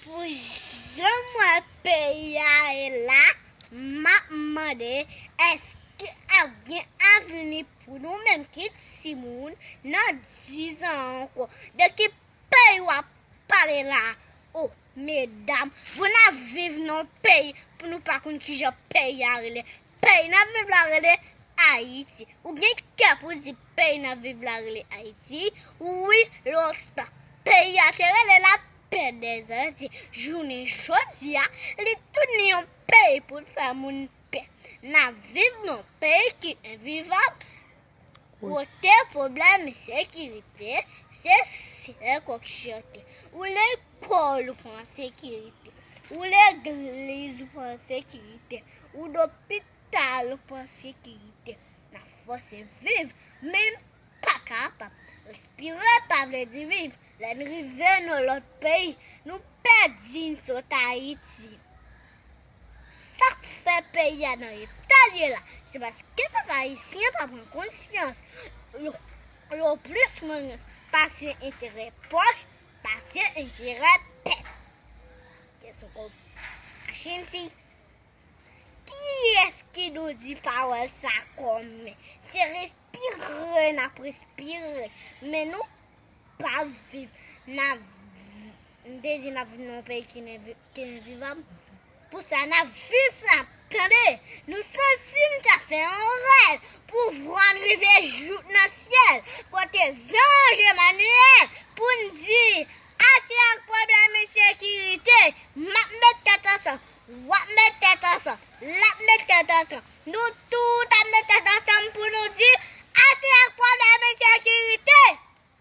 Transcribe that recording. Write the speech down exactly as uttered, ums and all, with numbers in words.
Pou jan m wè peyi a ye la, m ap mande, èske ap gen avni pou nou menm ki timoun nan dizan ankò? De ki peyi w ap pale la? O, medam, pou n ap viv nan yon peyi, pou nou pa konn kijan peyi a rele. Peyi n ap viv la rele Ayiti. Ou gen kè pou di peyi n ap viv la rele Ayiti? Wi, lontan. Peyi a te rele Lapè dèzanti. Jounen jodi a, li tounen yon peyi pou l fè moun pè. N ap viv nan yon peyi ki envivab. Kote pwoblèm ensekirite, se sèl kòk chante. Ou lekòl ou pa an sekirite. Ou legliz ou pa an sekirite. Ou lopital ou pa an sekirite. N ap fòse viv, men n pa kapab. Respire pa vle di viv. Lè n rive nan lòt peyi, nou pèdi n sot Ayiti. Sa k fè peyi a nan eta l ye la, se paske pèp ayisyen pa pran konsyans. Yo, yo plis manyen pase enterè pòch, pase enterè pèp. Kesyon kon Machin si. Kiyès ki nou di pawòl sa kòm men? Se respire n ap respire. Men nou pa viv. N ap, m te di n ap viv nan yon peyi ki envi-, ki envivab. Pou sa, n ap viv sa, tande. Nou santi n ta fè yon rèv pou vwa n rive jouk nan syèl, kote zanj Emanyèl, pou n di, ase ak pwoblèm ensekirite, m ap met tèt ansanm, w ap met tèt ansanm, l ap met tèt ansanm, nou tout ap met